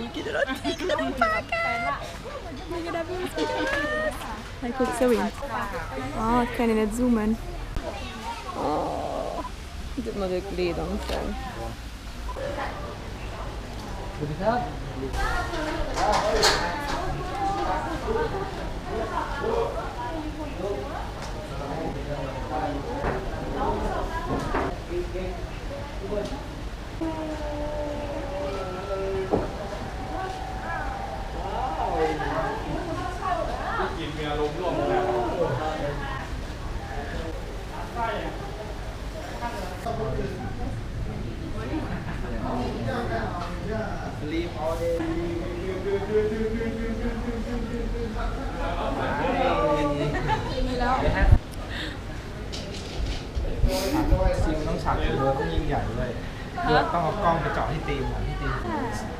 Mir ginn elo d'Tigeren upaken! Mega nervös, mega nervös! Hei kuck, sou een. Oh, et kann een net zoomen. Oh, et deet mer wierklech leed am Fong.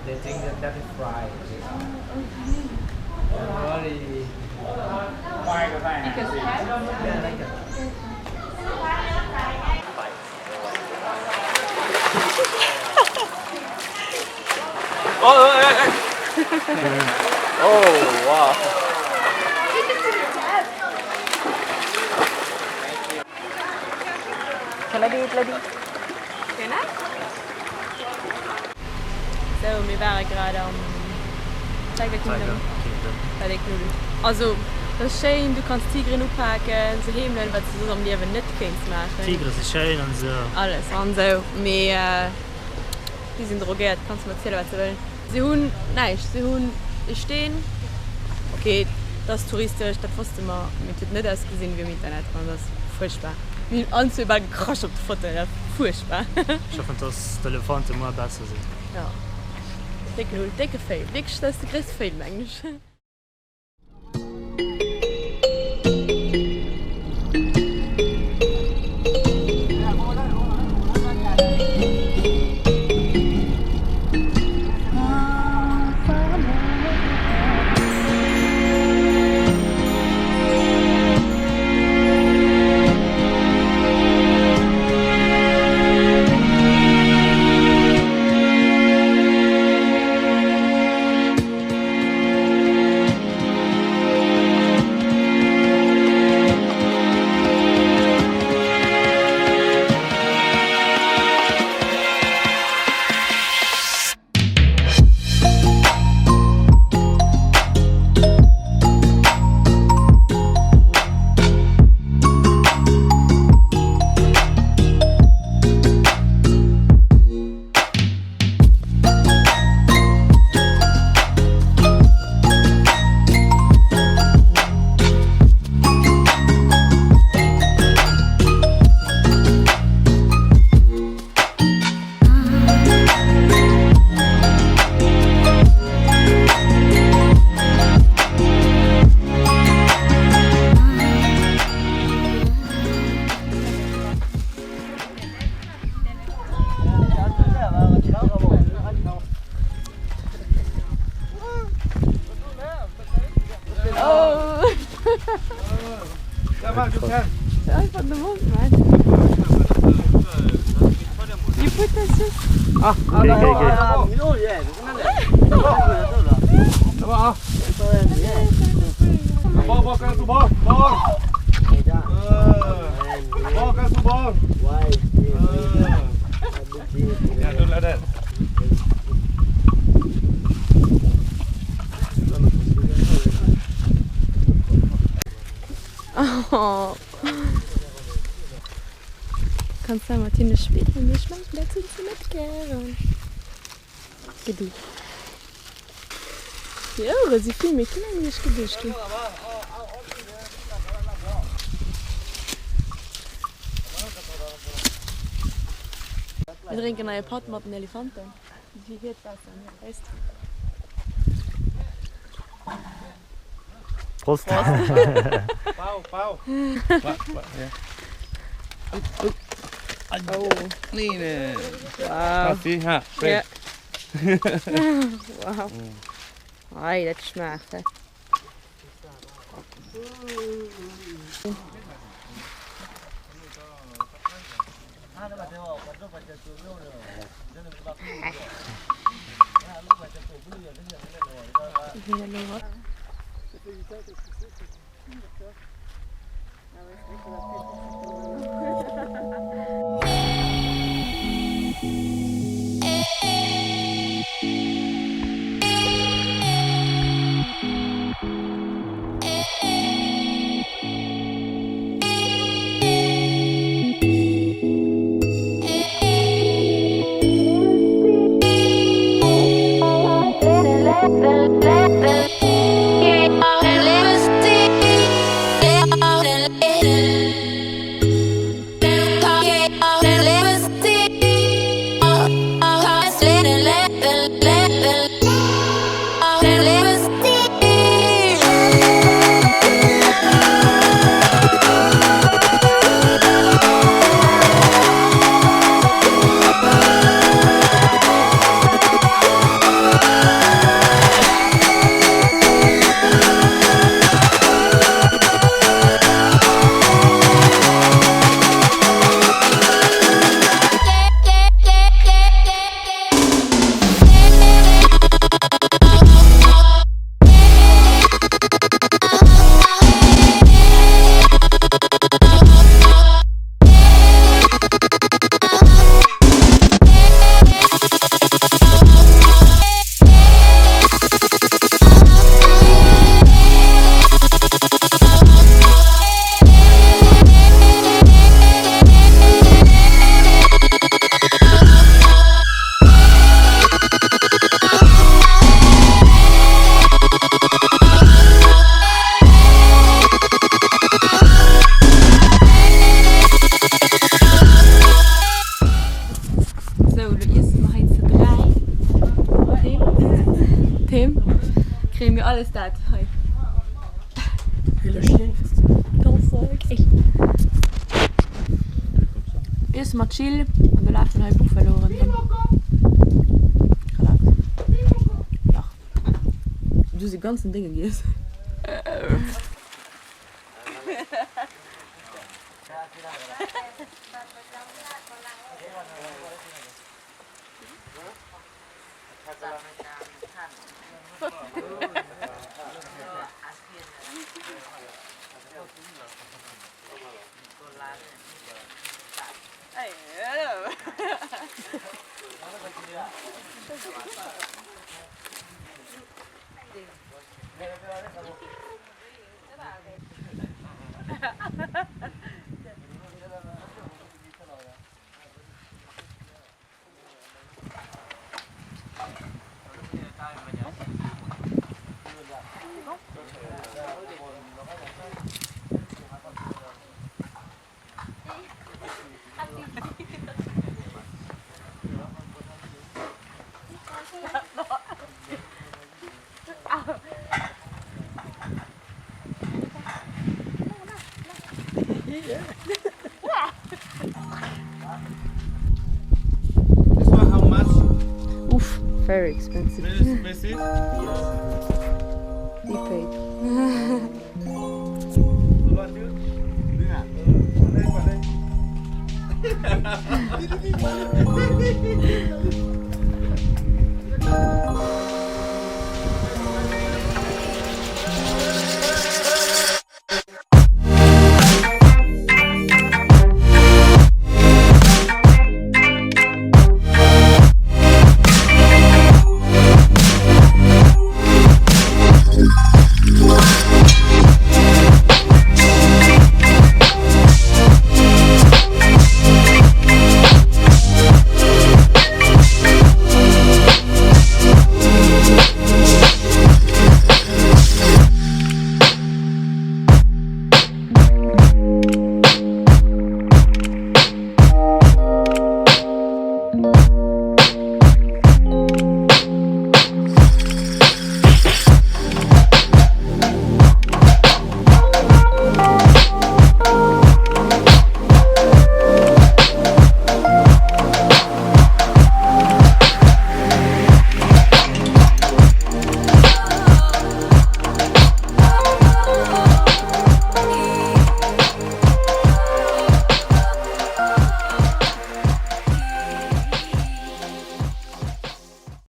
They think that that is fry. Very. Yeah, like that. Oh, wow. Sou, mir ware grad am Tiger Kingdom. Bei de Knuddel. Also, dat ass schéin, du kanns Tigeren upaken, se heemelen, wat s de soss am Liewen net kéints maachen. Tigere si schéin an esou. Alles an esou, mee déi sinn drogéiert, kanns de mer zielen, wat se wëllen. Se hunn näischt, se hunn e Steen, ok, dat ass touristesch, dat wosste mer, mee et huet net ausgesinn wéi um Internet an dat ass fuerchtbar. Mir hunn allen zwee bal gekrasch op de Fotoen, dat war fuerchtbar. Ech hoffen, dass d'Elefante muer besser sinn. Jo, décken Hull, décke Fail, wierklech, dat ass de gréisste Fail, mengen ech. Kanns da mat hinne spillen, ech mengen dat hunn se net gären. Geduecht. Déi Ouere si vill méi kleng wéi ech geduecht hunn. Mir drénken hei e Patt mat den Elefanten. Wéi hiert Waasser an hiert Äis. Prost! Wow. Ei, dat schmaacht, he. Sou, elo iesse mer hei zu 3. Tim, Tim, kréie mir alles dat hei. Iesse mer chill an do lafen hei Buffaloen ronderëm. Relax. Dach. Du hues e ganzen Dénge giess. This one how much? Uff, very expensive. Very expensive? We paid. What about you? Yeah.